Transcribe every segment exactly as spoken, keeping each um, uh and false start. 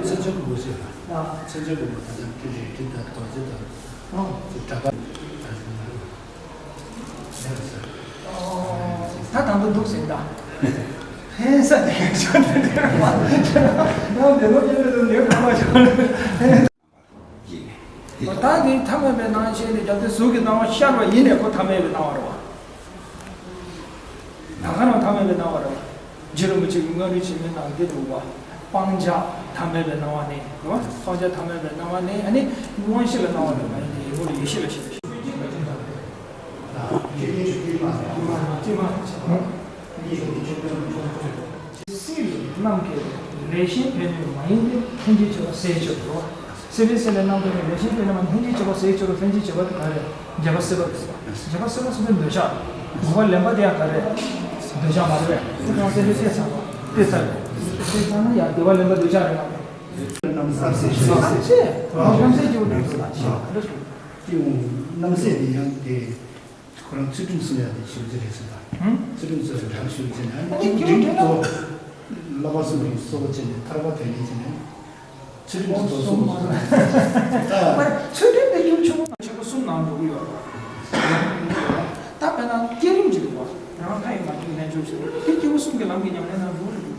མཚན་བྱོན་གྱི་སྐུ་ཞབས་ལ། མཚན་བྱོན་གྱི་སྐུ་ཞབས་ད་ལྟ་ཀྲི་རི་ཀྲི་དང་རྡོ་རྗེ་དང་། ཨོ། དེ་གྲྭ་པ། ད་དང་པོ་འདུག་ཟིན་ད། ཕན་ས་དེ་ག་ཤོད་དེ་དེ་ར་མ། ཡང་དེ་ལོ་ཡིན་ན་ལེགས་པར་མ་ཤོད། ད་དེ་ཐ་མལ་པའི་སྣང་ཤེས་ནི་རྒྱབ་དེ་གཟུགས་ཀྱི་སྣང་བ་ཤར་བ་ཡིན་ནས་ཁོ་ཐ་མལ་པའི་སྣང་བ་རེད་བ། ད་ག་རང་ཐ་མལ་པའི་སྣང་བ་རེད་བ། རྗེ་རིན་པོ་ཆེ་གི་མངའ་རིས་བྱེད་མིན་ནང་འདི་འདུག་བ། སྤང་བྱ་ཐ་མལ་པའི་སྣང་བ་ནི་རེད་བ། སྤང་བྱ་ཐ་མལ་པའི་སྣང་བ་ནི་ཨ་ནི་དབང་ཤེས་ལ་སྣང་བ་རེད་བ། ཡིན་ཏེ་ཡིན་ངོ་ལ་ཡེ་ཤེས་ལ་ཤེས་པ་ཞིག་སྲིད་རྣམས་ཀྱི་ལས་གཞན་ཕན་གནོད་མ་ཡིན་ཏེ། ལྷན་ཅིག་བྱེད་པ་ཟད་ཕྱིར་རོ། སྲིད་པའི་སེམས་ལས་རྣམ་རྟོག་གི་ལས་གཞན་ཕན་གནོད་མ་ཡིན་ཏེ། ལྷན་ཅིག་བྱེད་པ་ཟད་ཕྱིར་རོ། ལྷན་ཅིག་བྱེད་པ་ཟད་ཕྱིར་རོ། ལྷན་ཅིག་བྱེད་པ་དེ་ག་རེ། བརྒྱད་པ་སྲིད་པ་རེད། བརྒྱད་པ་སྲིད་པ་སྲིད་པའི་འདོད་ཆགས། དགུ་པ་ལེན་པ་དེ་ཡང་ག་རེ། འདོད་ཆགས་མ་རེད་པས། དེ་གང་ཟེར་དུས་ཚེ་ཚང་བ། དེ་ཚར་རེད། དེ་ཚར་ན་ཡང་བདེ་བ་ལེན་པ་འདོད་ཆགས་རེད་ལ། རྣམ་སེམས་རྣམ་སེམས་རྣམ་སེམས་ཀྱི་འོག་ཏུ་ལ་ཆགས་རེད། དེ་རྣམ་སེམས་དེ་ཡང་དེ། ཁོ་རང་ཚུལ་ཁྲིམས་སྲུང་ཡ་དེ་ཞུ་རྒྱུ་རེད་ཟེར་ད། ཧུམ། ཚུལ་ཁྲིམས་སྲུང་ཡ་དེ་ཞུ་རྒྱུ་ནས་ཨ་ནི་ཁྱེད་ཀྱི་རིང་དུ་བསླབ་པ་གསུམ་གྱི་གཙོ་བོ་བྱས་ནས་ཐར་པ་དོན་གཉེར་བྱས་ནས་ཚུལ་ཁྲིམས་ཀྱི་གཙོ་བོ་གསུམ་ད། ཚུལ་ཁྲིམས་དེ་ཡུམ་ཆུང་ངུ་ཆེན་པོ་གསུམ་ནང་འགྲོ་གི་ཡོད་རེད་བ། ད་དཔེར་ན་བསྐྱེད་རིམ་ཅིག་འདུག་བ། རང་ལྷ་ཡི་མ་བཅོས་རྣལ་འབྱོར་ཞིག་རེད། དེ་སྐྱེས་བུ་གསུམ་གྱི་ལམ་གྱི་ཉམས་ལེན་ནང་འགྲོ་རེད་འདུག་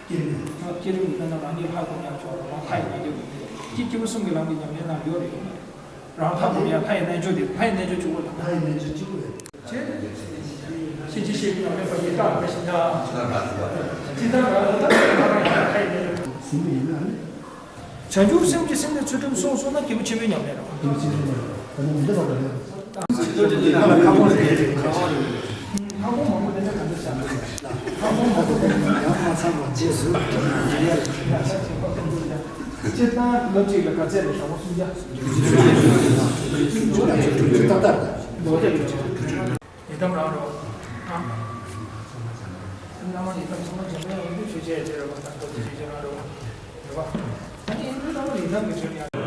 བསྐྱེད་རིམ། བསྐྱེད་རིམ་གྱི་དཔེར་ན་རང་ཉིད་ལྷ་སྒོམ་ཡང་ཆོག་རེད་བ། ལྷ་ཡི་མ་བཅོས་སྒོམ་རེད། དེ་སྐྱེས་བུ་གསུམ་གྱི་ལམ་གྱི་ཉམས་ལེན་ནང་ཡོད་རེད། རང་ལྷ་སྒོམ་ཡང་ལྷ་ཡི་རྣལ་འབྱོར་དེ་ལྷ་ཡི་རྣལ་འབྱོར་གཅིག་པོ་རེད། ལྷ་ཡི་རྣལ་འབྱོར་གཅིག་པོ་རེད། ཤེས་བྱེད་ཤེས་ཀྱི་ཡང་མེད་པ་ཡི་དྭགས་འདྲ་ཞིག་འདྲ། ཅི་ལྟར་རང་ལ་ལྟ་བའི་ལྷ་རང་ཡང་ལྷ་ཡི་རྣལ་འབྱོར། ཟིན་པ་ཡིན་ན་ནི། བྱང་ཆུབ་སེམས་ཀྱི་སེམས་ནི་ཚུལ་ཁྲིམས་སྲུང་སོང་ན་སྐྱེས་བུ་ཆེན་པོའི་ཉམས་ལེན་རེད་བ། སྐྱེས་བུ་ཆེན་པོའི་ཉམས་ལེན་ད་ནི་མི་འདི་ལོག་པ་རེད། ཁ་ཁོང་མང་པོ་དེ་འདྲ་ག་འདྲ་བྱ། ཁ་ཁོང་མང་པོ་དེ་འདྲ་ཡང་མ་ཚང་བ་རྗེས་སུ་འཇུག་ཡ་རེད། སྤྱིར་བཏང་ལོ་གཅིག་ལ་ག་ཚད་རེད། ཞག་པོ་སུམ་བརྒྱ། ཏག་ཏག་རེད། ལོ་དེབ་ཡོད་ཆོག་ཡི་དམ་རང་རོ། ཨ། སྔ་མ་ཡི་དམ་ཚང་མ་འཇམ་དཔལ་དབང་པོའི་ཆོས་ཆེན་དེ་རེད་པ། ད་ལྟ་ཆོས་ཆེན་རང་རོ། རེད་པ། ད་ནི་ཨིན་དྲུག་ལྟ་བུ་ཡི་དམ་གྱི་ཆོས་ཉག